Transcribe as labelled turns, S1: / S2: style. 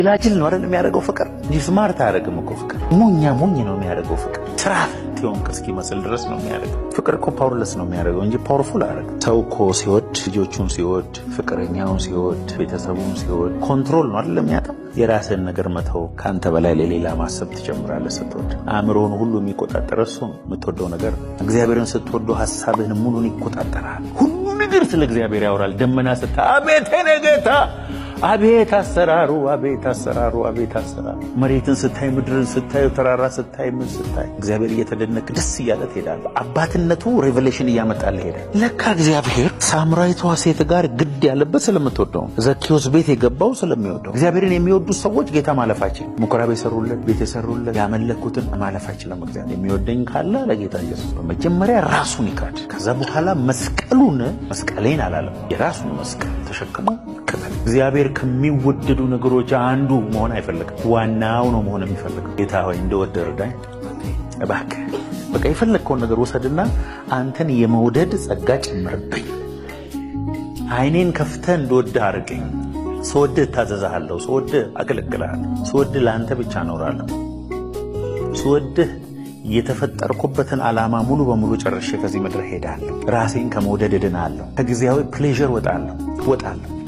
S1: ጅላጅል ነው አይደል የሚያደርገው ፍቅር እንጂ smart አያደርግም እኮ ፍቅር። ሞኛ ሞኝ ነው የሚያደርገው ፍቅር። ስራ ፈት የሆንክ እስኪመስል ድረስ ነው የሚያደርገው። ፍቅር እኮ powerless ነው የሚያደርገው እንጂ powerful አያደርግም። ሰው እኮ ሲወድ፣ ልጆቹን ሲወድ፣ ፍቅረኛውን ሲወድ፣ ቤተሰቡን ሲወድ control ነው አይደል የሚያጣው። የራስህን ነገር መተው፣ ከአንተ በላይ ለሌላ ማሰብ ትጀምራለህ ስትወድ። አእምሮህን ሁሉ የሚቆጣጠር እሱ ነው፣ የምትወደው ነገር። እግዚአብሔርን ስትወደው ሀሳብህን ሙሉን ይቆጣጠራል። ሁሉ ነገር ስለ እግዚአብሔር ያወራል። ደመና ስታይ አቤት የኔ ጌታ፣ አቤት አሰራሩ፣ አቤት አሰራሩ፣ አቤት አሰራሩ። መሬትን ስታይ፣ ምድርን ስታይ፣ ተራራ ስታይ፣ ምን ስታይ እግዚአብሔር እየተደነቅ ደስ እያለ ትሄዳለህ። አባትነቱ revelation እያመጣልህ ሄዳል። ለካ እግዚአብሔር ሳምራዊቷ ሴት ጋር ግድ ያለበት ስለምትወደው ነው። ዘኬዎስ ቤት የገባው ስለሚወደው። እግዚአብሔርን የሚወዱ ሰዎች ጌታ ማለፍ አይችልም። ምኩራብ የሰሩለት፣ ቤት የሰሩለት፣ ያመለኩትን ማለፍ አይችልም። እግዚአብሔር የሚወደኝ ካለ ለጌታ ኢየሱስ መጀመሪያ ራሱን ይካድ። ከዛ በኋላ መስቀሉን፣ መስቀሌን አላለም፣ የራሱን መስቀል ተሸክሞ ይከተል። እግዚአብሔር ከሚወደዱ ነገሮች አንዱ መሆን አይፈልግም። ዋናው ነው መሆን የሚፈልገው። ጌታ ሆይ እንድወድህ እርዳኝ እባክህ። በቃ የፈለግከውን ነገር ውሰድና አንተን የመውደድ ጸጋ ጨምርብኝ። ዓይኔን ከፍተህ እንድወድህ አድርገኝ። ስወድህ እታዘዝሃለሁ፣ ስወድህ አገለግልሃለሁ፣ ስወድህ ለአንተ ብቻ እኖራለሁ። ስወድህ የተፈጠርኩበትን ዓላማ ሙሉ በሙሉ ጨርሼ ከዚህ ምድር ሄዳለሁ። ራሴን ከመውደድ እድናለሁ። ከጊዜያዊ pleasure ወጣለሁ ወጣለሁ።